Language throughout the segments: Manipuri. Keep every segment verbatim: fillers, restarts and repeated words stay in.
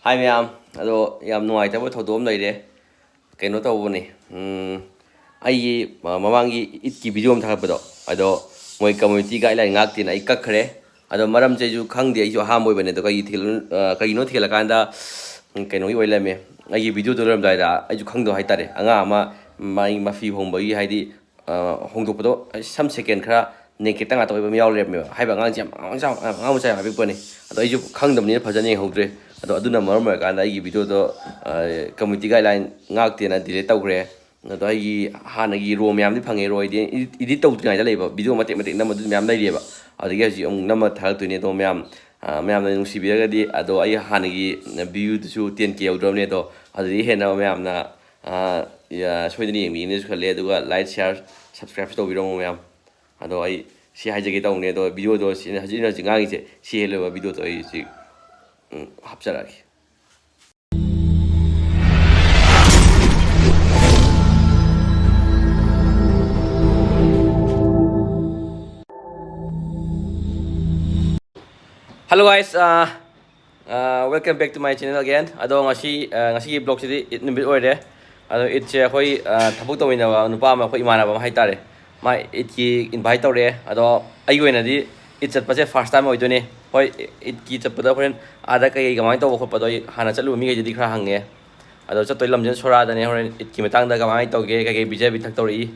ꯍꯥꯏ ꯃꯌꯥꯝ, ꯑꯗꯣ ꯌꯥꯝ ꯅꯨꯡꯉꯥꯏꯇꯕ ꯊꯧꯗꯣꯛ ꯑꯃ ꯂꯩꯔꯦ꯫ ꯀꯩꯅꯣ ꯇꯧꯕꯅꯤ, ꯎꯝ, ꯑꯩꯒꯤ, ꯑ, ꯃꯃꯥꯡꯒꯤ ꯏꯠꯀꯤ ꯚꯤꯗꯤꯑꯣ ꯑꯃ ꯊꯥꯒꯠꯄꯗꯣ, ꯑꯗꯣ ꯃꯣꯏ ꯀꯝꯃ꯭ꯌꯨꯅꯤꯇꯤ ꯒꯥꯏꯗꯂꯥꯏꯟ ꯉꯥꯛꯇꯦꯅ ꯑꯩ ꯀꯛꯈ꯭ꯔꯦ꯫ ꯑꯗꯣ ꯃꯔꯝꯁꯦ ꯑꯩꯁꯨ ꯈꯪꯗꯦ, ꯑꯩꯁꯨ ꯑꯍꯥꯟꯕ ꯑꯣꯏꯕꯅꯦ꯫ ꯑꯗꯣ ꯀꯩꯒꯤ ꯊꯤꯒꯠꯂꯨ-, ꯑ, ꯀꯩꯒꯤꯅꯣ ꯊꯤꯒꯠꯂꯀꯥꯟꯗ, ꯎꯝ, ꯀꯩꯅꯣꯒꯤ ꯑꯣꯏ ꯂꯩꯔꯝꯃꯦ꯫ ꯑꯩꯒꯤ ꯚꯤꯗꯤꯑꯣꯗꯣ ꯂꯣꯏꯔꯝꯗꯥꯏꯗ ꯑꯩꯁꯨ ꯈꯪꯗꯕ ꯍꯥꯏꯇꯥꯔꯦ, ꯑꯉꯥꯡ ꯑꯃ ꯃꯥꯒꯤ ꯃꯐꯤ ꯍꯣꯡꯕꯒꯤ, ꯍꯥꯏꯗꯤ, ꯑ, ꯍꯣꯡꯗꯣꯛꯄꯗꯣ ꯁꯝ ꯁꯦꯀꯦꯟ ꯈꯔ ꯅꯦꯛꯀꯦꯠꯇ ꯉꯥꯛꯇ ꯑꯣꯏꯕ ꯑꯃ ꯌꯥꯎ ꯂꯩꯔꯝꯃꯦꯕ꯫ ꯍꯥꯏꯕ ꯑꯉꯥꯡꯁꯦ ꯌꯥꯝ ꯑꯉꯥꯡ ꯃꯆꯥ, ꯑꯉꯥꯡ ꯃꯆꯥ ꯌꯥꯝ ꯍꯥꯏꯕꯤꯛꯄꯅꯤ꯫ ꯑꯗꯣ ꯑꯩꯁꯨ ꯈꯪꯗꯕꯅꯤꯅ ꯐꯖꯅ ꯌꯦꯡꯍꯧꯗ꯭ꯔꯦ꯫ ꯑꯗꯣ ꯑꯗꯨꯅ ꯃꯔꯝ ꯑꯣꯏꯔꯀꯥꯟꯗ ꯑꯩꯒꯤ ꯚꯤꯗꯤꯑꯣꯗꯣ, ꯑ, ꯀꯝꯃ꯭ꯌꯨꯅꯤꯇꯤ ꯒꯥꯏꯗꯂꯥꯏꯟ ꯉꯥꯛꯇꯦꯅ ꯗꯤꯂꯤꯠ ꯇꯧꯈ꯭ꯔꯦ꯫ ꯑꯗꯣ ꯑꯩꯒꯤ ꯍꯥꯟꯅꯒꯤ ꯔꯣ ꯃꯌꯥꯝꯗꯤ ꯐꯪꯉꯦ, ꯔꯣ ꯍꯥꯏꯗꯤ ꯏꯗꯤꯠ, ꯏꯗꯤꯠ ꯇꯧꯗ꯭ꯔꯤꯉꯩꯗ ꯂꯩꯕ ꯚꯤꯗꯤꯑꯣ ꯃꯇꯦꯛ ꯃꯇꯦꯛ ꯅꯝꯕꯗꯨ ꯃꯌꯥꯝ ꯂꯩꯔꯤꯑꯕ꯫ ꯑꯗꯨꯗꯒꯤ ꯍꯧꯖꯤꯛ ꯑꯃꯨꯛ ꯅꯝꯃ ꯊꯥꯒꯠꯇꯣꯏꯅꯦ꯫ ꯑꯗꯣ ꯃꯌꯥꯝ, ꯑ, ꯃꯌꯥꯝꯅ ꯅꯨꯡꯁꯤꯕꯤꯔꯒꯗꯤ, ꯑꯗꯣ ꯑꯩ ꯍꯥꯟꯅꯒꯤ ꯚ꯭ꯌꯨꯗꯨꯁꯨ ꯇꯦꯟ ꯀꯦ ꯌꯧꯗ꯭ꯔꯕꯅꯦ꯫ ꯑꯗꯣ ꯑꯗꯨꯗꯒꯤ ꯍꯦꯟꯅ ꯃꯌꯥꯝꯅ, ꯑ, ꯌꯥ-, ꯁꯣꯏꯗꯅ ꯌꯦꯡꯕꯤꯒꯅꯤꯁꯨ ꯈꯜꯂꯦ꯫ ꯑꯗꯨꯒ like, share, subscribeꯁꯨ ꯇꯧꯕꯤꯔꯝꯃꯣ ꯃꯌꯥꯝ꯫ ꯑꯗꯣ ꯑꯩ ꯁꯤ ꯍꯥꯏꯖꯒꯦ ꯇꯧꯕꯅꯦ꯫ ꯑꯗꯣ ꯚꯤꯗꯤꯑꯣꯗꯣ ꯁꯤ, ꯍꯧꯖꯤꯛ, ꯍꯧꯖꯤꯛ ꯉꯥꯡꯉꯤꯁꯦ ꯁꯤ ꯍꯦꯜꯂꯣꯏꯕ ꯚꯤꯗꯤꯑꯣꯗꯣ ꯑꯩ ꯍꯧꯖꯤꯛ, ꯎꯝ, ꯍꯥꯞꯆꯔꯛꯑꯒꯦ꯫ Hello guys, uh, uh, welcome back to my channel again. ꯑꯗꯣ ꯉꯁꯤ, uh, ꯉꯁꯤꯒꯤ ꯕ꯭ꯂꯣꯒꯁꯤꯗꯤ ꯏꯠ ꯅꯨꯃꯤꯠ ꯑꯣꯏꯔꯦ꯫ ꯑꯗꯣ ꯏꯠꯁꯦ ꯑꯩꯈꯣꯏ, uh, ꯊꯕꯛ ꯇꯧꯃꯤꯟꯅꯕ ꯅꯨꯄꯥ ꯑꯃ, ꯑꯩꯈꯣꯏ ꯏꯃꯥꯟꯅꯕ ꯑꯃ ꯍꯥꯏꯇꯥꯔꯦ, ꯃꯥ ꯏꯠꯀꯤ ꯏꯟꯚꯥꯏꯠ ꯇꯧꯔꯛꯑꯦ꯫ ꯑꯗꯣ ꯑꯩꯒꯤ ꯑꯣꯏꯅꯗꯤ ꯏꯠ ꯆꯠꯄꯁꯦ ꯐꯥꯔꯁ ꯇꯥꯏꯝ ꯑꯣꯏꯗꯣꯏꯅꯦ꯫ ꯍꯣꯏ, ꯏꯠꯀꯤ ꯆꯠꯄꯗ ꯍꯣꯔꯦꯟ ꯑꯥꯗ ꯀꯩꯀꯩ ꯀꯃꯥꯏꯅ ꯇꯧꯕ ꯈꯣꯠꯄꯗꯣ ꯑꯩ ꯍꯥꯟꯅ ꯆꯠꯂꯨꯕ ꯃꯤꯈꯩꯗꯗꯤ ꯈꯔ ꯍꯪꯉꯦ꯫ ꯑꯗꯣ ꯆꯠꯇꯣꯏ ꯂꯝꯁꯤꯅ ꯁꯣꯔꯥꯗꯅꯦ꯫ ꯍꯣꯔꯦꯟ ꯏꯠꯀꯤ ꯃꯇꯥꯡꯗ ꯀꯃꯥꯏꯅ ꯇꯧꯒꯦ, ꯀꯩꯀꯩ ꯄꯤꯖ ꯄꯤꯊꯛ ꯇꯧꯔꯛꯏ,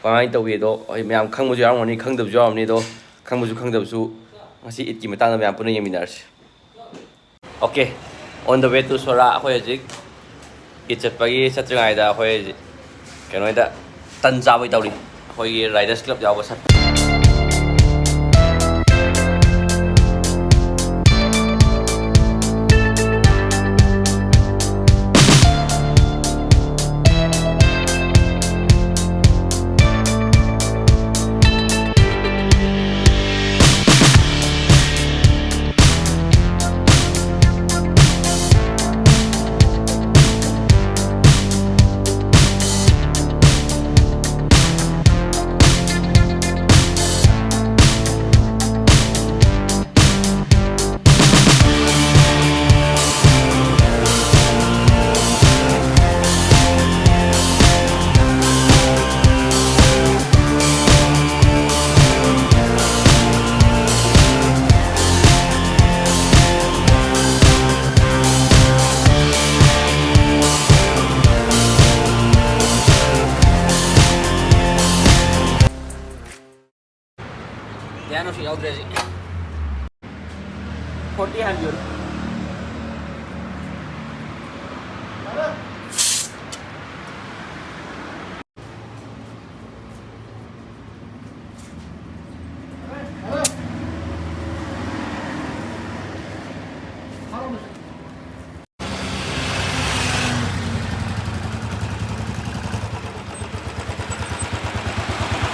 ꯀꯃꯥꯏꯅ ꯇꯧꯒꯦꯗꯣ ꯍꯣꯏ ꯃꯌꯥꯝ ꯈꯪꯕꯁꯨ ꯌꯥꯎꯔꯝꯒꯅꯤ, ꯈꯪꯗꯕꯁꯨ ꯌꯥꯎꯔꯝꯅꯤ꯫ ꯑꯗꯣ ꯈꯪꯕꯁꯨ ꯈꯪꯗꯕꯁꯨ ꯉꯁꯤ ꯏꯠꯀꯤ ꯃꯇꯥꯡꯗ ꯃꯌꯥꯝ ꯄꯨꯟꯅ ꯌꯦꯡꯃꯤꯟꯅꯔꯁꯤ꯫ Okay, on the way to ꯁꯣꯔꯥ꯫ ꯑꯩꯈꯣꯏ ꯍꯧꯖꯤꯛ ꯏꯠ ꯆꯠꯄꯒꯤ ꯆꯠꯇ꯭ꯔꯤꯉꯩꯗ ꯑꯩꯈꯣꯏ ꯍꯧꯖꯤꯛ ꯀꯩꯅꯣꯗ ꯇꯟ ꯆꯥꯕꯩ ꯇꯧꯔꯤ꯫ ꯑꯩꯈꯣꯏꯒꯤ ꯔꯥꯏꯗꯔꯁ ꯀ꯭ꯂꯕ ꯌꯥꯎꯕ ꯁꯠ ꯌꯥꯎꯗ꯭ꯔꯦ ꯍꯧꯖꯤꯛ꯫ ꯐꯣꯔꯇꯤ ꯍꯟꯕꯤꯌꯨ꯫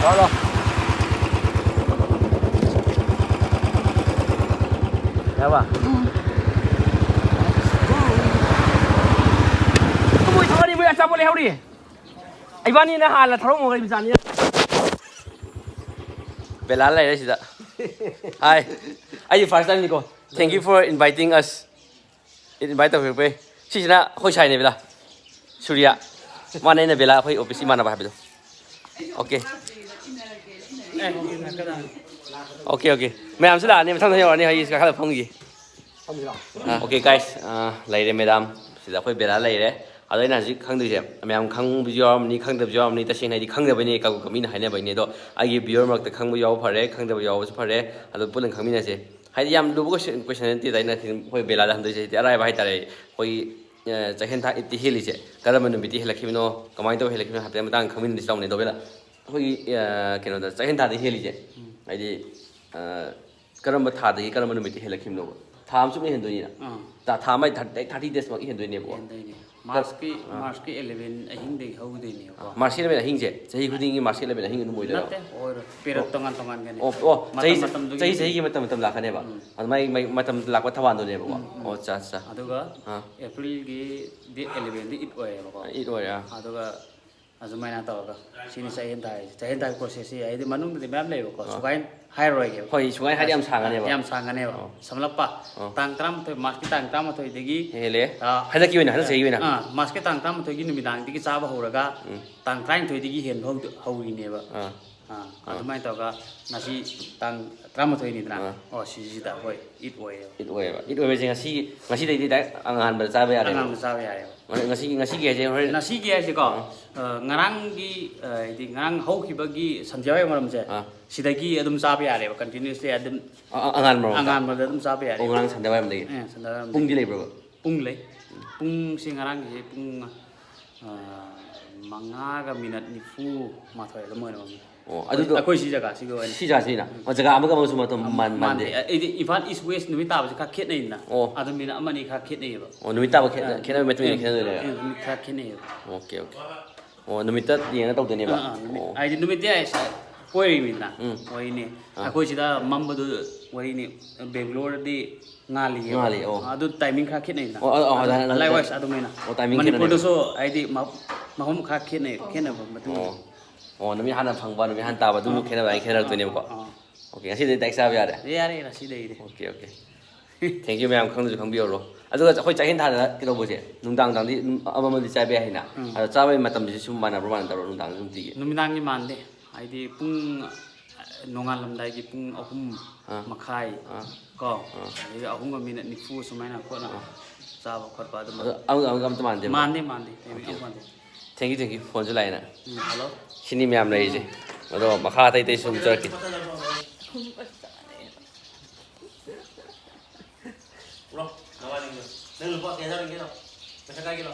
ꯂꯥꯛꯑꯣ, ꯂꯥꯛꯑꯣ꯫ ꯌꯥꯕ? ꯃꯣꯏ ꯊꯣꯛꯑꯅꯤ, ꯃꯣꯏ ꯑꯆꯥꯄꯣꯠ ꯂꯩꯍꯧꯔꯤ꯫ ꯏꯕꯥꯅꯤꯅ ꯍꯥꯟꯅ ꯊꯧꯔꯝ ꯍꯧꯔꯛꯏꯕ ꯖꯥꯠꯅꯤ꯫ ꯕꯦꯂꯥ ꯂꯩꯔꯦ ꯁꯤꯗ꯫ Hi꯫ ꯑꯩꯗꯤ first time ꯅꯤꯀꯣ꯫ Thank you for inviting us꯫ Invite ꯇꯧꯕꯤꯔꯛꯄꯩ꯫ ꯁꯤꯁꯤꯅ ꯑꯩꯈꯣꯏ ꯁꯥꯏꯅꯦ ꯕꯦꯂꯥ꯫ ꯁꯨꯔꯤꯌꯥ꯫ ꯃꯥꯅ ꯑꯩꯅ ꯕꯦꯂꯥ ꯑꯩꯈꯣꯏ office ꯏꯃꯥꯟꯅꯕ ꯍꯥꯏꯕꯗꯣ꯫ Okay꯫ Okay, okay꯫ ꯃꯌꯥꯝꯁꯨ ꯂꯥꯛꯑꯅꯤ, ꯃꯊꯪꯗ ꯌꯧꯔꯛꯑꯅꯤ, ꯑꯩ ꯁꯤꯗ ꯈꯔ ꯐꯝꯈꯤꯒꯦ꯫ ꯑꯥ, okay, guys, ꯑꯥ, ꯂꯩꯔꯦ madam꯫ ꯁꯤꯗ ꯑꯩꯈꯣꯏ ꯕꯦꯂꯥ ꯂꯩꯔꯦ꯫ ꯑꯗꯣ ꯑꯩꯅ ꯍꯧꯖꯤꯛ ꯈꯪꯗꯣꯏꯁꯦ, ꯃꯌꯥꯝ ꯈꯪꯕꯁꯨ ꯌꯥꯎꯔꯝꯅꯤ, ꯈꯪꯗꯕꯁꯨ ꯌꯥꯎꯔꯝꯅꯤ꯫ ꯇꯁꯦꯡꯅ ꯑꯩꯗꯤ ꯈꯪꯗꯕꯩꯅꯦ, ꯀꯕꯣꯛꯀ ꯃꯤꯅ ꯍꯥꯏꯅꯕꯩꯅꯦ꯫ ꯑꯗꯣ ꯑꯩꯒꯤ viewer ꯃꯔꯛꯇ ꯈꯪꯕ ꯌꯥꯎꯕ ꯐꯔꯦ, ꯈꯪꯗꯕ ꯌꯥꯎꯕꯁꯨ ꯐꯔꯦ꯫ ꯑꯗꯣ ꯄꯨꯟꯅ ꯈꯪꯃꯤꯟꯅꯁꯦ꯫ ꯍꯥꯏꯗꯤ ꯌꯥꯝ ꯂꯨꯕ question, question ꯅꯠꯇꯦꯗ ꯑꯩꯅ ꯍꯧꯖꯤꯛ ꯑꯩꯈꯣꯏ ꯕꯦꯂꯥꯗ ꯍꯪꯗꯣꯏꯁꯦ꯫ ꯍꯥꯏꯗꯤ ꯑꯔꯥꯏꯕ ꯍꯥꯏꯇꯥꯔꯦ꯫ ꯑꯩꯈꯣꯏꯒꯤ, ꯑ, ꯆꯥꯛꯍꯦꯟ ꯊꯥ ꯏꯠꯇꯤ ꯍꯦꯜꯂꯤꯁꯦ ꯀꯔꯝꯕ ꯅꯨꯃꯤꯠꯇ ꯍꯦꯜꯂꯛꯈꯤꯕꯅꯣ, ꯀꯃꯥꯏꯅ ꯇꯧꯔ ꯍꯦꯜꯂꯛꯈꯤꯕꯅꯣ ꯍꯥꯏꯐꯦꯠ ꯃꯇꯥꯡ ꯈꯪꯃꯤꯟꯅꯁꯤ ꯇꯧꯕꯅꯦ꯫ ꯑꯗꯣ ꯕꯦꯂꯥ, ꯑꯩꯈꯣꯏꯒꯤ, ꯑ, ꯀꯩꯅꯣꯗ ꯆꯥꯛꯍꯦꯟ ꯊꯥꯗ ꯍꯦꯜꯂꯤꯁꯦ, ꯎꯝ꯫ ꯍꯥꯏꯗꯤ, ꯑ, ꯀꯔꯝꯕ ꯊꯥꯗꯒꯤ ꯀꯔꯝꯕ ꯅꯨꯃꯤꯠꯇ ꯍꯦꯜꯂꯛꯈꯤꯕꯅꯣꯕ? ꯊꯥ ꯑꯃ ꯆꯨꯞꯅ ꯍꯦꯟꯗꯣꯏꯅꯤꯅ? ꯑꯥ꯫ ꯊꯥ, ꯊꯥ ꯑꯃ ꯊꯥꯔꯇꯤ ꯗꯦꯖꯃꯛ ꯍꯦꯟꯗꯣꯏꯅꯦꯕꯀꯣ? ꯍꯦꯟꯗꯣꯏꯅꯦ꯫ ꯃꯥꯔꯁꯀꯤ, ꯑꯥ꯫ ꯃꯥꯔꯁꯀꯤ eleven ꯑꯍꯤꯡꯗꯒꯤ ꯍꯧꯗꯣꯏꯅꯦꯕꯀꯣ꯫ ꯑꯥ, ꯃꯥꯔꯁꯀꯤ eleven ꯑꯍꯤꯡꯁꯦ ꯆꯍꯤ ꯈꯨꯗꯤꯡꯒꯤ ꯃꯥꯔꯁꯀꯤ eleven ꯑꯍꯤꯡ ꯑꯗꯨꯝ ꯑꯣꯏꯗꯣꯏꯔꯣ? ꯅꯠꯇꯦ, ꯑꯣꯏꯔꯣꯏ꯫ Period ꯑꯣ꯫ ꯇꯣꯉꯥꯟ ꯇꯣꯉꯥꯟꯒꯅꯤ꯫ ꯑꯣ, ꯑꯣ, ꯃꯇꯝ ꯆꯍꯤ, ꯃꯇꯝꯗꯨꯒꯤ ꯆꯍꯤ ꯃꯇꯨꯡ ꯆꯍꯤꯒꯤ ꯃꯇꯝ ꯃꯇꯝ ꯂꯥꯛꯀꯅꯦꯕ? ꯎꯝ꯫ ꯑꯗꯨꯃꯥꯏ ꯃꯥꯏ ꯃꯇꯝ ꯂꯥꯛꯄ ꯊꯧꯕꯥꯜꯗꯨꯅꯦꯕꯀꯣ? ꯎꯝ, ꯎꯝ꯫ ꯑꯣ, ꯑꯠꯆꯥ, ꯑꯠꯆꯥ꯫ ꯑꯗꯨꯒ ꯑꯥ꯫ ꯑꯦꯄ꯭ꯔꯤꯜꯒꯤ date elevenꯗꯤ ꯏꯠ ꯑꯣꯏꯌꯦꯕꯀꯣ꯫ ꯏꯠ ꯑꯣꯏꯔꯦ, ꯑꯥ꯫ ꯑꯗꯨꯒ ꯑꯗꯨꯃꯥꯏꯅ ꯇꯧꯔꯒ ꯁꯤꯅꯤ ꯆꯥꯛꯍꯦꯟ ꯊꯥ ꯍꯥꯏꯁꯦ꯫ ꯆꯥꯛꯍꯦꯟ ꯊꯥꯒꯤ processꯁꯦ ꯍꯥꯏꯗꯤ ꯃꯅꯨꯡꯗꯗꯤ ꯃꯌꯥꯝ ꯂꯩꯌꯦꯕꯀꯣ, ꯑꯥ꯫ ꯁꯨꯒꯥꯏꯅ ꯍꯥꯏꯔꯔꯣꯏꯒꯦꯕ꯫ ꯍꯣꯏ, ꯁꯨꯒꯥꯏꯅ ꯍꯥꯏꯗꯤ ꯌꯥꯝ ꯁꯥꯡꯉꯅꯦꯕ꯫ ꯌꯥꯝ ꯁꯥꯡꯉꯅꯦꯕ꯫ ꯑꯥ꯫ ꯁꯝꯂꯞꯄ, ꯑꯥ꯫ ꯇꯥꯡ ꯇꯔꯥꯃꯥꯊꯣꯏ, ꯃꯥꯔꯁꯀꯤ ꯇꯥꯡ ꯇꯔꯥꯃꯥꯊꯣꯏꯗꯒꯤ, ꯍꯦꯜꯂꯦ꯫ ꯑꯥ, ꯍꯟꯗꯛꯀꯤ ꯑꯣꯏꯅ, ꯍꯟꯗꯛ ꯆꯍꯤꯒꯤ ꯑꯣꯏꯅ? ꯑꯥ, ꯃꯥꯔꯁꯀꯤ ꯇꯥꯡ ꯇꯔꯥꯃꯥꯊꯣꯏꯒꯤ ꯅꯨꯃꯤꯗꯥꯡꯗꯒꯤ ꯆꯥꯕ ꯍꯧꯔꯒ ꯎꯝ꯫ ꯇꯥꯡ ꯇꯔꯥꯅꯤꯊꯣꯏꯗꯒꯤ ꯍꯦꯟꯕ ꯍꯧꯗ-, ꯍꯧꯔꯤꯅꯦꯕ꯫ ꯑꯥ꯫ ꯑꯥ, ꯑꯥ꯫ ꯑꯗꯨꯃꯥꯏꯅ ꯇꯧꯔꯒ ꯉꯁꯤ ꯇꯥꯡ ꯇꯔꯥꯃꯥꯊꯣꯏꯅꯤꯗꯅ? ꯑꯥ꯫ ꯑꯣ, ꯁꯤꯁꯤꯗ ꯑꯩꯈꯣꯏ ꯏꯠ ꯑꯣꯏꯌꯦꯕ꯫ ꯏꯠ ꯑꯣꯏꯌꯦꯕ꯫ ꯏꯠ ꯑꯣꯏꯕꯁꯦ ꯉꯁꯤ, ꯉꯁꯤꯗꯩꯗꯤ ꯗꯥꯏꯔꯦꯛ ꯑꯉꯥꯟꯕꯗ ꯆꯥꯕ ꯌꯥꯔꯦꯕ? ꯑꯉꯥꯟꯕ ꯆꯥꯕ ꯌꯥꯔꯦꯕ꯫ ꯉ-, ꯉꯁꯤꯒꯤ, ꯉꯁꯤꯒꯤ ꯍꯥꯏꯁꯦ ꯍꯣꯔꯦꯟ? ꯉꯁꯤꯒꯤ ꯍꯥꯏꯁꯦꯀꯣ, ꯑꯥ꯫ ꯑ, ꯉꯔꯥꯡꯒꯤ, ꯑ, ꯍꯥꯏꯗꯤ ꯉꯔꯥꯡ ꯍꯧꯈꯤꯕꯒꯤ ꯁꯟꯙ꯭ꯌꯥ ꯋꯥꯏꯔꯝꯁꯦ, ꯑꯥ꯫ ꯁꯤꯗꯒꯤ ꯑꯗꯨꯝ ꯆꯥꯕ ꯌꯥꯔꯦꯕ, continuously ꯑꯗꯨꯝ꯫ ꯑ-, ꯑ-, ꯑꯉꯥꯟꯕ ꯃꯔꯛꯇ? ꯑꯉꯥꯟꯕꯗ ꯑꯗꯨꯝ ꯆꯥꯕ ꯌꯥꯔꯦ꯫ ꯑꯣ, ꯉꯔꯥꯡ ꯁꯟꯗꯥ ꯋꯥꯏꯔꯝꯗꯒꯤ? ꯑꯦ, ꯁꯟꯗꯥ ꯋꯥꯏꯔꯝꯗꯒꯤ꯫ ꯄꯨꯡꯗꯤ ꯂꯩꯕ꯭ꯔꯕ? ꯄꯨꯡ ꯂꯩ꯫ ꯄꯨꯡꯁꯦ ꯉꯔꯥꯡꯒꯤꯁꯦ ꯄꯨꯡ, ꯑ, ꯃꯉꯥꯒ ꯃꯤꯅꯠ ꯅꯤꯐꯨ ꯃꯥꯊꯣꯏ ꯑꯗꯨꯝ ꯑꯣꯏꯔꯝꯃꯅꯤ꯫ ꯑꯣ, ꯑꯩꯈꯣꯏ, ꯑꯗꯨꯗꯣ ꯑꯩꯈꯣꯏ ꯁꯤ ꯖꯒꯥꯁꯤꯒꯤ ꯑꯣꯏꯅ꯫ ꯁꯤ ꯖꯒꯥꯁꯤꯅ? ꯎꯝ꯫ ꯑꯣ, ꯖꯒꯥ ꯑꯃꯒ ꯑꯃꯒꯁꯨ ꯃꯇꯝ ꯑ, ꯃꯥꯟ-, ꯃꯥꯟꯗꯦ? ꯃꯥꯟꯗꯦ꯫ ꯑ, ꯑꯩꯗꯤ ꯏꯝꯐꯥꯜ East West ꯅꯨꯃꯤꯠ ꯇꯥꯕꯁꯦ ꯈꯔ ꯈꯦꯠꯅꯩꯗꯅ꯫ ꯑꯣ꯫ ꯑꯗꯨ ꯃꯤꯅꯠ ꯑꯃꯅꯤ ꯈꯔ ꯈꯦꯠꯅꯩꯌꯦꯕ꯫ ꯑꯣ, ꯅꯨꯃꯤꯠ ꯇꯥꯕ ꯈꯦꯠꯅ-, ꯑ, ꯈꯦꯠꯅꯕꯒꯤ ꯃꯇꯨꯡ ꯏꯟꯅ ꯎꯝ, ꯈꯦꯠꯅꯗꯣꯏꯅꯦꯕ? ꯎꯝ, ꯅꯨꯃꯤꯠ ꯈꯔ ꯈꯦꯠꯅꯩꯌꯦꯕ꯫ Okay, okay. ꯑꯣ, ꯅꯨꯃꯤꯠꯇ ꯌꯦꯡꯉ ꯇꯧꯗꯣꯏꯅꯦꯕ? ꯑꯥ, ꯑꯥ, ꯅꯨꯃꯤꯠ꯫ ꯑꯣ꯫ ꯍꯥꯏꯗꯤ ꯅꯨꯃꯤꯠꯇꯤ ꯑꯩ ꯁ-, ꯀꯣꯏꯔꯤꯃꯤꯅ꯫ ꯎꯝ꯫ ꯋꯥꯔꯤꯅꯤ꯫ ꯑꯥ꯫ ꯑꯩꯈꯣꯏ ꯁꯤꯗ ꯃꯝꯕꯗꯨ ꯋꯥꯔꯤꯅꯤ꯫ ꯕꯦꯡꯒ꯭ꯂꯣꯔꯗꯤ ꯉꯥꯜꯂꯤꯌꯦꯕ꯫ ꯉꯥꯜꯂꯤ, ꯑꯣ꯫ ꯑꯗꯨ timing ꯈꯔ ꯈꯦꯠꯅꯩꯅ꯫ ꯑꯣ, ꯑ, ꯑ, ꯑꯗꯨ ꯑꯗꯨꯃꯥꯏꯅ, ꯑꯗꯨꯃꯥꯏꯅ꯫ Likewise ꯑꯗꯨꯃꯥꯏꯅ꯫ ꯑꯣ, timing ꯈꯦꯠꯅꯔꯦ꯫ ꯃꯅꯤꯄꯨꯔꯗꯁꯨ ꯍꯥꯏꯗꯤ ꯃ-, ꯃꯐꯝ ꯈꯔ ꯈꯦꯠꯅꯩ, ꯈꯦꯠꯅꯕ ꯃꯇꯨꯡ ꯏꯟꯅ꯫ ꯑꯣ꯫ ꯑꯣ, ꯅꯨꯃꯤꯠ ꯍꯥꯟꯅ ꯐꯪꯕ, ꯅꯨꯃꯤꯠ ꯍꯥꯟꯅ ꯇꯥꯕ, ꯑꯗꯨꯕꯨ ꯑꯥ꯫ ꯈꯦꯠꯅꯕ ꯍꯥꯏꯅ ꯈꯦꯠꯅꯔꯛꯇꯣꯏꯅꯦꯕꯀꯣ꯫ ꯑꯥ, ꯑꯥ, ꯑꯥ꯫ ꯑꯣꯀꯦ, ꯉꯁꯤꯗꯤ direct ꯆꯥꯕ ꯌꯥꯔꯦ? ꯌꯥꯔꯦ, ꯉꯁꯤꯗꯒꯤꯗꯤ꯫ Okay, okay. Thank you ꯃꯌꯥꯝ, ꯈꯪꯗꯁꯨ ꯈꯪꯕꯤꯍꯧꯔꯣ꯫ ꯑꯗꯨꯒ ꯑꯩꯈꯣꯏ ꯆꯥꯛꯍꯦꯟ ꯊꯥꯗ ꯀꯩꯗꯧꯕꯁꯦ, ꯅꯨꯡꯗꯥꯡ ꯅꯨꯡꯗꯥꯡꯗꯤ ꯑꯗꯨꯝ ꯑꯃꯃꯝꯗꯤ ꯆꯥꯕ ꯌꯥꯏ ꯍꯥꯏꯅ꯫ ꯎꯝ꯫ ꯑꯗꯣ ꯆꯥꯕꯒꯤ ꯃꯇꯝꯁꯤꯁꯨ ꯃꯥꯟꯅꯕ꯭ꯔꯣ, ꯃꯥꯟꯅꯗꯕ꯭ꯔꯣ ꯅꯨꯡꯗꯥꯡ ꯅꯨꯡꯇꯤꯒꯤ? ꯅꯨꯃꯤꯗꯥꯡꯒꯤ ꯃꯥꯟꯗꯦ꯫ ꯍꯥꯏꯗꯤ ꯄꯨꯡ, ꯑ, ꯅꯣꯡꯉꯥꯜꯂꯝꯗꯥꯏꯒꯤ ꯄꯨꯡ ꯑꯍꯨꯝ ꯑꯥ꯫ ꯃꯈꯥꯏ ꯑꯥ꯫ ꯀꯣ, ꯑꯥ꯫ ꯑꯗꯒꯤ ꯑꯍꯨꯝꯒ ꯃꯤꯅꯠ ꯅꯤꯐꯨ ꯁꯨꯃꯥꯏꯅ ꯈꯣꯠꯅ ꯑꯥ꯫ ꯆꯥꯕ ꯈꯣꯠꯄ ꯑꯗꯨꯝ꯫ ꯑꯗꯣ ꯑꯃꯒ ꯑꯃꯒ ꯑꯝꯇ ꯃꯥꯟꯗꯦꯕ? ꯃꯥꯟꯗꯦ, ꯃꯥꯟꯗꯦ꯫ Timing okay. ꯑꯃ ꯃꯥꯟꯗꯦ꯫ Thank you, thank you꯫ ꯐꯣꯟꯁꯨ ꯂꯥꯛꯑꯦꯅ꯫ ꯎꯝ, hello꯫ ꯁꯤꯅꯤ ꯃꯌꯥꯝ ꯂꯩꯔꯤꯁꯦ꯫ ꯑꯗꯣ ꯃꯈꯥ ꯑꯇꯩ ꯑꯇꯩꯁꯨ ꯑꯃꯨꯛ ꯆꯠꯂꯛꯀꯦ꯫ ꯄꯨꯔꯣ, ꯅꯕꯥꯅꯤꯒꯤꯗꯣ꯫ ꯅꯪ ꯂꯨꯄꯥ ꯀꯌꯥ ꯌꯥꯎꯔꯤꯒꯦꯗꯣ? ꯄꯩꯁꯥ ꯀꯥꯏꯒꯤꯅꯣ?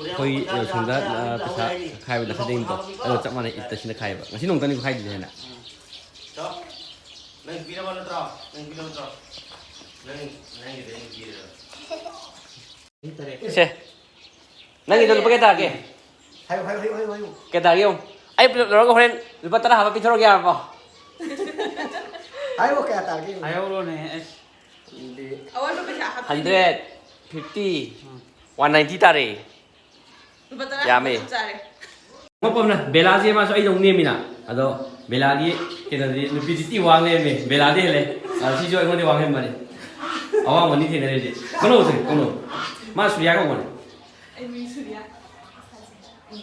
ꯑꯩꯈꯣꯏ ꯌꯥꯎꯁꯪꯗ, ꯑ, ꯄꯩꯁꯥ ꯈꯥꯏꯕ ꯅꯈꯗꯦꯡꯗꯣ, ꯑꯗꯣ ꯆꯞ ꯃꯥꯟꯅꯩ, ꯏꯠꯇ ꯁꯤꯅ ꯈꯥꯏꯕ꯫ ꯉꯁꯤ ꯅꯣꯡꯇꯅꯤꯀꯣ ꯈꯥꯏꯗ꯭ꯔꯤꯁꯦ ꯍꯥꯏꯅ꯫ ꯅꯪ ꯄꯤꯔꯕ ꯅꯠꯇ꯭ꯔꯣ? ꯅꯪ ꯄꯤꯔꯕ ꯅꯠꯇ꯭ꯔꯣ? ꯅꯪ, ꯅꯪꯒꯤꯗꯤ ꯑꯩꯅ ꯄꯤꯔꯦꯗꯅ꯫ ꯁꯦ, ꯅꯪꯒꯤꯗꯣ ꯂꯨꯄꯥ ꯀꯌꯥ ꯇꯥꯒꯦ? ꯍꯥꯏꯌꯨ, ꯍꯥꯏꯌꯨ, ꯍꯥꯏꯌꯨ, ꯍꯥꯏꯌꯨ, ꯍꯥꯏꯌꯨ꯫ ꯀꯌꯥ ꯇꯥꯒꯦ ꯌꯦꯡꯉꯨ꯫ ꯑꯩ ꯄꯨꯂꯞ ꯂꯧꯔꯒ ꯍꯣꯔꯦꯟ ꯂꯨꯄꯥ ꯇꯔꯥ ꯍꯥꯞꯄ ꯄꯤꯊꯣꯔꯛꯀꯦ ꯌꯥꯔꯕꯣ? ꯍꯥꯏꯌꯨ, ꯀꯌꯥ ꯇꯥꯒꯦ ꯌꯦꯡꯉꯨ꯫ ꯍꯥꯏꯍꯧꯔꯣꯅꯦ, ꯑꯁ꯫ ꯑꯗꯨꯗꯤ ꯑꯑꯣꯟꯕ ꯄꯩꯁꯥ ꯍꯥꯞꯇꯣꯏꯅꯦ꯫ Hundred fifty, ꯎꯝ꯫ One ninety ꯇꯥꯔꯦ꯫ ꯂꯨꯄꯥ ꯇꯔꯥ ꯌꯥꯝꯃꯦ꯫ ꯆꯞ ꯆꯥꯔꯦ꯫ ꯄꯣꯠ ꯑꯃꯅ ꯕꯦꯂꯥꯁꯦ ꯃꯥꯁꯨ ꯑꯩꯗꯧ ꯅꯦꯝꯃꯤꯅ, ꯑꯗꯣ ꯕꯦꯂꯥꯒꯤ ꯀꯩꯅꯣꯗꯤ ꯅꯨꯄꯤꯗꯤ ꯊꯤ ꯋꯥꯡ ꯂꯩꯔꯝꯃꯦ, ꯕꯦꯂꯥꯗꯤ ꯍꯦꯜꯂꯦ꯫ ꯑ, ꯁꯤꯁꯨ ꯑꯩꯉꯣꯟꯗ ꯋꯥꯡ ꯍꯦꯟꯕꯅꯤ꯫ ꯑꯋꯥꯡꯕꯅꯤ ꯊꯦꯡꯅꯔꯤꯁꯦ꯫ ꯀꯩꯅꯣꯁꯦ, ꯀꯩꯅꯣ꯫ ꯃꯥ ꯁꯨꯔꯤꯌꯥ ꯀꯧꯕꯅꯦ꯫ ꯑꯩ ꯃꯤꯡ ꯁꯨꯔꯤꯌꯥ꯫ ꯎꯝ꯫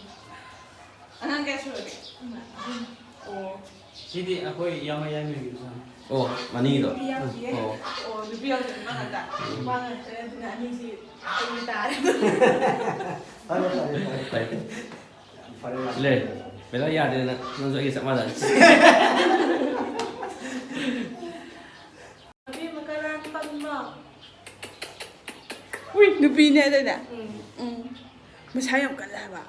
ꯑꯉꯥꯡ ꯀꯌꯥ ꯁꯨꯔꯒꯦ? ꯑꯣ꯫ ꯁꯤꯗꯤ ꯑꯩꯈꯣꯏ ꯏꯌꯥꯝꯕ ꯌꯥꯏꯃꯒꯤ ꯏꯆꯥꯅꯤ꯫ ꯑꯣ, ꯃꯅꯤꯡꯒꯤꯗꯣ? ꯅꯨꯄꯤ ꯌꯥꯎꯗꯤꯌꯦ? ꯑꯣ꯫ ꯑꯣ, ꯅꯨꯄꯤ ꯌꯥꯎꯗꯦ, ꯅꯨꯄꯥ ꯉꯥꯛꯇ꯫ ꯅꯨꯄꯥ ꯉꯥꯛꯇꯅꯦ, ꯑꯗꯨꯅ ꯑꯅꯤꯁꯤ ꯑꯩꯒꯤ ꯇꯥꯔꯦ꯫ ꯐꯔꯦ, ꯐꯔꯦ, ꯐꯔꯦ꯫ ꯐꯔꯦ, ꯂꯥꯛꯑꯣ꯫ ꯂꯩ꯫ ꯕꯦꯂꯥ ꯌꯥꯗꯦ, ꯅꯪ, ꯅꯪꯁꯨ ꯑꯩꯒ ꯆꯞ ꯃꯥꯟꯅꯔꯦ꯫ ꯅꯨꯄꯤ ꯑꯃ ꯀꯔꯥꯡ ꯄꯟꯕ꯫ ꯎꯏ, ꯅꯨꯄꯤꯅꯦ ꯑꯗꯨꯅꯦ꯫ ꯎꯝ꯫ ꯎꯝ꯫ ꯃꯁꯥ ꯌꯥꯝ ꯀꯜꯂꯦ ꯍꯥꯏꯕ꯫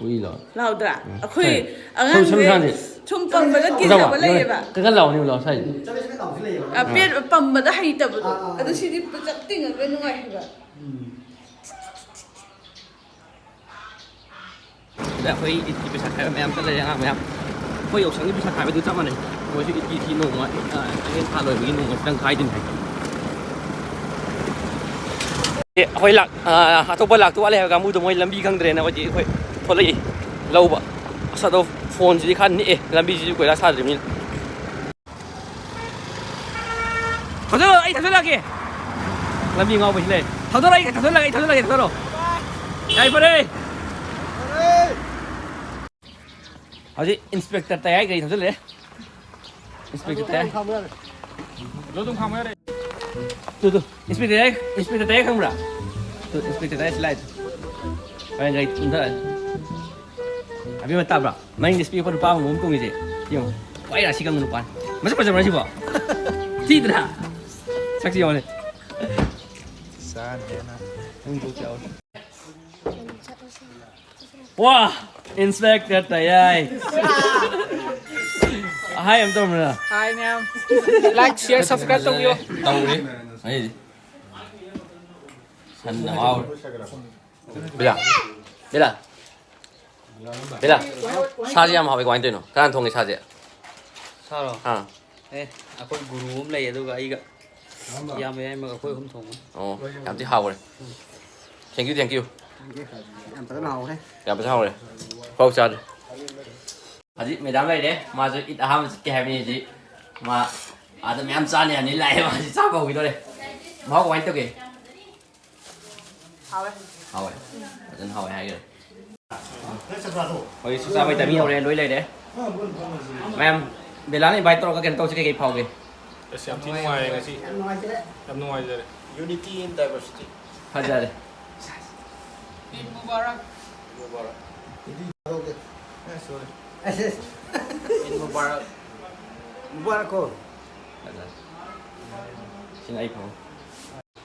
ꯎꯏ ꯂꯥꯎ꯫ ꯂꯥꯎꯗ꯭ꯔꯥ? ꯎꯝ꯫ ꯑꯩꯈꯣꯏ ꯁꯥꯏ꯫ ꯑꯉꯥꯡꯁꯦ ꯁꯝ ꯁꯥꯡꯁꯦ꯫ ꯁꯨꯝ ꯄꯝꯕꯗ ꯀꯀꯟ ꯀꯤꯖꯕ ꯂꯥꯎ, ꯂꯩꯌꯦꯕ꯫ ꯀꯀꯟ ꯂꯥꯎꯅꯦ ꯂꯥꯎ, ꯁꯥꯏ꯫ ꯆꯕꯦꯠ ꯆꯕꯦꯠ ꯂꯥꯎꯕꯁꯨ ꯂꯩꯌꯦꯕ꯫ ꯑ, ꯄꯦꯠ ꯄꯝꯕꯗ ꯍꯩꯇꯕꯗꯣ꯫ ꯑꯥ, ꯑꯥ, ꯑꯥ꯫ ꯑꯗꯨ ꯁꯤꯗꯤ ꯄꯨꯆꯞ ꯇꯤꯡꯉꯒ ꯅꯨꯡꯉꯥꯏ ꯍꯥꯏꯕ꯫ ꯎꯝ꯫ ꯁꯤꯗ ꯑꯩꯈꯣꯏ ꯏꯗꯀꯤ ꯄꯩꯁꯥ ꯈꯥꯏꯕ ꯃꯌꯥꯝ ꯆꯠꯂꯦ, ꯑꯉꯥꯡ ꯃꯌꯥꯝ꯫ ꯑꯩꯈꯣꯏ ꯌꯥꯎꯁꯪꯒꯤ ꯄꯩꯁꯥ ꯈꯥꯏꯕꯗꯨ ꯆꯞ ꯃꯥꯟꯅꯩ꯫ ꯃꯣꯏꯁꯨ ꯏꯗꯀꯤ ꯐꯤ ꯅꯣꯡꯃ, ꯑ, ꯆꯥꯛꯂꯦꯟ ꯊꯥ ꯂꯣꯏꯕꯒꯤ ꯅꯣꯡꯃ ꯈꯤꯇꯪ ꯈꯥꯏꯗꯣꯏꯅꯤ ꯍꯥꯏ꯫ ꯑꯦ, ꯑꯩꯈꯣꯏ ꯂꯥꯛ-, ꯑ, ꯑꯇꯣꯞꯄ ꯂꯥꯛꯇꯧ ꯋꯥꯠꯂꯦ ꯍꯥꯏꯕ ꯀꯥꯡꯕꯨꯗꯣ ꯃꯣꯏ ꯂꯝꯕꯤ ꯈꯪꯗ꯭ꯔꯦꯅ ꯍꯧꯖꯤꯛ ꯑꯩꯈꯣꯏ ꯊꯣꯛꯂꯛꯏ ꯂꯧꯕ꯫ ꯑꯁ, ꯑꯗꯣ ꯐꯣꯟꯁꯤꯗꯤ ꯈꯔ ꯅꯤꯛꯑꯦ, ꯂꯝꯕꯤꯁꯤꯁꯨ ꯀꯣꯏꯂꯥꯁ ꯊꯥꯗ꯭ꯔꯤꯕꯅꯤꯅ꯫ ꯊꯧꯖꯤꯜꯂꯣ, ꯑꯩ ꯊꯧꯖꯤꯜꯂꯛꯀꯦ꯫ ꯂꯝꯕꯤ ꯉꯥꯎꯕꯁꯤ ꯂꯩ꯫ ꯊꯧꯗꯣꯔꯛꯑꯣ, ꯑꯩ ꯊꯧꯖꯤꯜꯂꯛꯀꯦ, ꯑꯩ ꯊꯧꯖꯤꯜꯂꯛꯀꯦ, ꯊꯧꯗꯣꯔꯛꯑꯣ꯫ ꯌꯥꯏꯐꯔꯦ꯫ ꯍꯧꯖꯤꯛ ꯏꯟꯁꯄꯦꯛꯇꯔ ꯇꯌꯥꯏ ꯒꯥꯔꯤ ꯊꯧꯖꯤꯜꯂꯛꯑꯦ꯫ ꯏꯟꯁꯄꯦꯛꯇꯔ ꯇꯌꯥꯏ꯫ ꯇꯨ, ꯇꯨ, ꯏꯟꯁꯄꯦꯛꯇꯔ ꯇꯌꯥꯏ, ꯏꯟꯁꯄꯦꯛꯇꯔ ꯇꯌꯥꯏ ꯈꯪꯕ꯭ꯔꯥ? ꯇꯨ, ꯏꯟꯁꯄꯦꯛꯇꯔ ꯇꯌꯥꯏ ꯁꯤ ꯂꯥꯛꯑꯦ꯫ ꯍꯣꯔꯦꯟ ꯒꯥꯔꯤ ꯊꯨꯝꯊꯔꯛꯑꯅꯤ꯫ ꯑꯕꯦꯝꯃ ꯇꯥꯕ꯭ꯔꯥ? ꯃꯅꯤꯡꯗ ꯏꯁꯄꯦꯛ ꯎꯞꯄ ꯅꯨꯄꯥ ꯑꯃ ꯑꯃ ꯇꯣꯡꯉꯤꯁꯦ꯫ ꯌꯦꯡꯉꯨ꯫ ꯈ꯭ꯋꯥꯏ ꯔꯥꯁꯤ ꯀꯪꯕ ꯅꯨꯄꯥꯅꯤ꯫ ꯃꯁꯛ ꯐꯖꯕ꯭ꯔꯥ ꯁꯤꯕꯣ? ꯊꯤꯗ꯭ꯔꯥ? ꯁꯛꯁꯤ ꯌꯦꯡꯉꯨꯅꯦ꯫ ꯅꯪ ꯊꯣꯛ ꯆꯥꯎ꯫ ꯋꯥ! ꯏꯟꯁꯄꯦꯛꯇꯔ ꯇꯌꯥꯏ꯫ ꯍꯥꯏ ꯑꯝꯇ ꯇꯧꯔꯝꯃꯨꯗꯅ꯫ ꯍꯥꯏ ꯃꯌꯥꯝ꯫ Like, share, subscribe ꯇꯧꯕꯤꯌꯣ꯫ ꯇꯧꯔꯤ꯫ ꯑꯩꯗꯤ꯫ ꯁꯟꯅ ꯍꯥꯎꯔꯦ꯫ ꯕꯤꯂꯥ꯫ ꯕꯤꯂꯥ꯫ ꯕꯤꯂꯥ꯫ ꯁꯥꯁꯦ ꯌꯥꯝ ꯍꯥꯎꯋꯦ, ꯀꯃꯥꯏꯅ ꯇꯧꯔꯤꯅꯣ? ꯀꯅꯥꯅ ꯊꯣꯡꯉꯤ ꯁꯥꯁꯦ? ꯁꯥꯔꯣ? ꯑꯥ꯫ ꯑꯦ, ꯑꯩꯈꯣꯏ ꯒꯨꯔꯨ ꯑꯃ ꯂꯩ, ꯑꯗꯨꯒ ꯑꯩꯒ ꯏꯌꯥꯝꯕ ꯌꯥꯏꯃꯒ ꯑꯩꯈꯣꯏ ꯑꯍꯨꯝ ꯊꯣꯡꯕꯅꯤ꯫ ꯑꯣ, ꯌꯥꯝ ꯊꯤ ꯍꯥꯎꯈ꯭ꯔꯦ꯫ Thank you, thank you꯫ ꯌꯥꯝ ꯐꯖꯅ ꯍꯥꯎꯈ꯭ꯔꯦ꯫ ꯌꯥꯝ ꯐꯖꯅ ꯍꯥꯎꯔꯦ꯫ ꯍꯥꯎ ꯆꯥꯔꯦ꯫ ꯍꯧꯖꯤꯛ ꯃꯦꯗꯥꯝ ꯂꯩꯔꯦ꯫ ꯃꯥꯁꯨ ꯏꯠ ꯑꯍꯥꯟꯕ ꯆꯠꯀꯦ ꯍꯥꯏꯕꯅꯤ꯫ ꯍꯧꯖꯤꯛ ꯃꯥ ꯑꯥꯗ ꯃꯌꯥꯝ ꯆꯥꯅꯤ ꯍꯥꯏꯕꯅꯤ ꯂꯥꯛꯑꯦ꯫ ꯃꯥꯁꯤ ꯆꯥꯕ ꯍꯧꯈꯤꯗꯧꯔꯦ꯫ ꯃꯍꯥꯎ ꯀꯃꯥꯏꯅ ꯇꯧꯒꯦ? ꯍꯥꯎꯋꯦ꯫ ꯍꯥꯎꯋꯦ꯫ ꯐꯖꯅ ꯍꯥꯎꯋꯦ ꯍꯥꯏꯈ꯭ꯔꯦ꯫ ꯍꯧꯖꯤꯛꯁꯨ ꯆꯥꯕꯩ timing ꯍꯧꯔꯦ, ꯂꯣꯏ ꯂꯩꯔꯦ꯫ ꯃꯌꯥꯝ, ꯕꯦꯂꯥꯅ invite ꯇꯧꯔꯒ ꯀꯩꯅꯣ ꯇꯧꯁꯤ, ꯀꯩꯀꯩ ꯐꯥꯎꯒꯦ? ꯑꯁ, ꯌꯥꯝ ꯊꯤ ꯅꯨꯡꯉꯥꯏꯔꯦ ꯉꯁꯤ꯫ ꯌꯥꯝ ꯅꯨꯡꯉꯥꯏꯖꯔꯦ꯫ Unity in diversity. ꯐꯖꯔꯦ꯫ Eid Mubarak. Mubarak. ꯑꯦ, sorry. ꯑꯦꯁ, ꯑꯦꯁ꯫ Eid Mubarak. ꯃꯨꯕꯥꯔꯛ ꯀꯣ꯫ ꯐꯖꯔꯦ꯫ ꯁꯤꯅ ꯑꯩ ꯐꯥꯎ꯫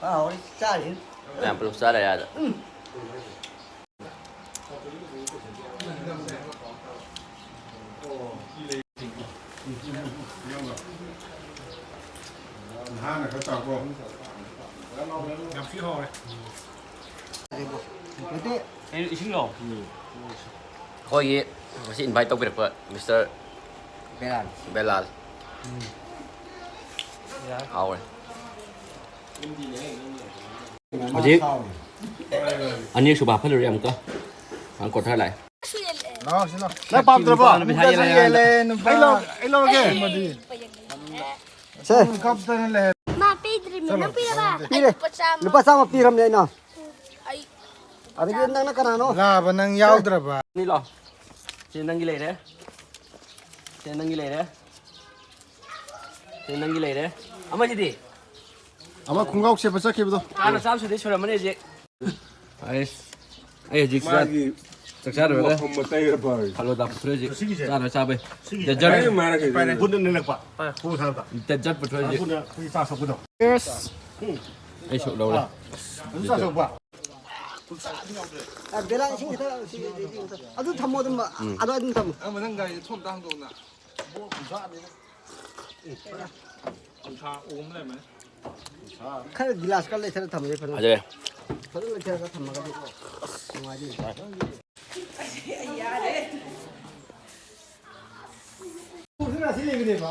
ꯑꯥ, ꯍꯣꯏ, ꯆꯥꯔꯤ꯫ ꯃꯌꯥꯝ ꯄꯨꯂꯞ ꯆꯥ ꯂꯩꯔꯦ ꯑꯥꯗ꯫ ꯅꯍꯥꯟꯅ ꯈꯔ ꯆꯥꯎꯀꯣ꯫ ꯌꯥꯝ ꯊꯤ ꯍꯥꯎꯔꯦ꯫ ꯅꯠꯇꯦ꯫ ꯑꯩ ꯏꯁꯤꯡ ꯂꯥꯎ꯫ ꯑꯩꯈꯣꯏꯒꯤ ꯉꯁꯤ invite ꯇꯧꯕꯤꯔꯛꯄ Mister ꯕꯦꯂꯥꯜ꯫ ꯕꯦꯂꯥꯜ꯫ ꯌꯥꯔꯦ꯫ ꯍꯥꯎꯔꯦ꯫ ꯍꯧꯖꯤꯛ ꯑꯅꯤꯔꯛꯁꯨꯕ ꯍꯥꯞꯐꯜꯂꯨꯔꯦ ꯑꯃꯨꯛꯀ꯫ ꯉꯥꯏꯈꯣ, ꯈꯔ ꯂꯥꯛꯑꯦ꯫ ꯂꯥꯛꯑꯣ, ꯁꯤ ꯂꯥꯛꯑꯣ꯫ ꯅꯪ ꯄꯥꯝꯗ꯭ꯔꯕꯣ? ꯅꯨꯄꯥ ꯅꯨꯄꯤ ꯍꯥꯏꯌꯦ, ꯅꯨꯄꯥ ꯂꯩꯔꯦ꯫ ꯌꯦꯜꯂꯦ, ꯅꯨꯄꯥ꯫ ꯑꯩ ꯂꯧ-, ꯑꯩ ꯂꯧꯔꯒꯦ꯫ ꯁꯦ꯫ ꯀꯞꯇꯅ ꯂꯩ꯫ ꯃꯥ ꯄꯤꯗ꯭ꯔꯤꯃꯤ, ꯆꯠꯂꯣ꯫ ꯅꯪ ꯄꯤꯔꯕ? ꯄꯤꯔꯦ꯫ ꯑꯩ ꯂꯨꯄꯥ ꯆꯥꯝꯃ꯫ ꯂꯨꯄꯥ ꯆꯥꯝꯃ ꯄꯤꯔꯝꯅꯦ ꯑꯩꯅ꯫ ꯑꯩ ꯑꯗꯒꯤ ꯅꯪꯅ ꯀꯅꯥꯅꯣ? ꯂꯥꯕ ꯅꯪ ꯌꯥꯎꯗ꯭ꯔꯕ? ꯅꯤ ꯂꯥꯎ꯫ ꯁꯤ ꯅꯪꯒꯤ ꯂꯩꯔꯦ꯫ ꯁꯤ ꯅꯪꯒꯤ ꯂꯩꯔꯦ꯫ ꯁꯤ ꯅꯪꯒꯤ ꯂꯩꯔꯦ꯫ ꯑꯃꯁꯤꯗꯤ? ꯑꯃ ꯈꯣꯡꯒ꯭ꯔꯥꯎ ꯁꯦꯠꯄ ꯆꯠꯈꯤꯕꯗꯣ꯫ ꯍꯥꯟꯅ ꯆꯥꯝ ꯁꯨꯗꯩ ꯁꯨꯔꯝꯃꯅꯤ ꯍꯧꯖꯤꯛ꯫ ꯑꯩꯁ, ꯑꯩ ꯍꯧꯖꯤꯛ ꯆꯥꯛ, ꯃꯥꯒꯤ ꯆꯥꯛ ꯆꯥꯔꯨꯔꯒ ꯃꯐꯝ ꯑꯇꯩ ꯐꯔꯦ꯫ ꯐꯂꯣꯗꯥ ꯄꯨꯊꯣꯔꯛꯏꯁꯦ꯫ ꯁꯤꯒꯤꯁꯦ? ꯆꯥꯔꯨꯔ ꯆꯥꯕꯩ꯫ ꯁꯤꯒꯤꯁꯦ? Dessert꯫ ꯑꯩꯅ ꯃꯥꯅ ꯀꯩꯗꯧꯔꯤꯅꯣ? ꯕꯨꯠꯅ ꯅꯛꯄ꯫ ꯍꯣꯏ, ꯈꯣꯡ ꯁꯥꯟꯅꯕ꯫ Dessert ꯄꯨꯊꯣꯔꯛꯏꯁꯦ꯫ ꯕꯨꯠꯅ ꯑꯩꯈꯣꯏꯒꯤ ꯆꯥ ꯁꯣꯛꯄꯗꯣ꯫ Cheers꯫ ꯎꯝ꯫ ꯑꯩ ꯁꯨꯛ ꯂꯧꯔꯦ꯫ ꯑꯥ꯫ ꯑꯗꯨ ꯆꯥ ꯁꯣꯛꯄ꯫ ꯑ, ꯕꯦꯂꯥ ꯏꯁꯤꯡ ꯈꯤꯇ, ꯁꯤ, ꯁꯤ, ꯁꯤ, ꯑꯗꯨ ꯊꯝꯃꯣ ꯑꯗꯨꯝ, ꯎꯝ꯫ ꯑꯗꯨ ꯑꯗꯨꯝ ꯊꯝꯃꯣ꯫ ꯑ, ꯃꯊꯪ ꯒꯥꯔꯤꯗ ꯊꯣꯝ ꯑꯝꯇ ꯍꯥꯡꯗꯣꯛꯎꯅ꯫ ꯀꯨꯟꯊ꯭ꯔꯥ ꯑꯣꯝ ꯂꯩꯔꯝꯃꯦ꯫ ꯈꯔ ꯒꯤꯂꯥꯁ ꯈꯔ ꯂꯩꯊꯔ ꯊꯝꯃꯁꯦ ꯐꯖꯅ꯫ ꯐꯖꯔꯦ꯫ ꯐꯖꯅ ꯂꯩꯊꯔꯒ ꯊꯝꯃꯒꯗꯤ ꯅꯨꯡꯉꯥꯏꯗꯣꯏꯅꯤ꯫ ꯌꯥꯔꯦ꯫ ꯈꯨꯔꯈꯨꯔ ꯑꯁꯤ ꯂꯩꯕꯅꯦꯕ꯫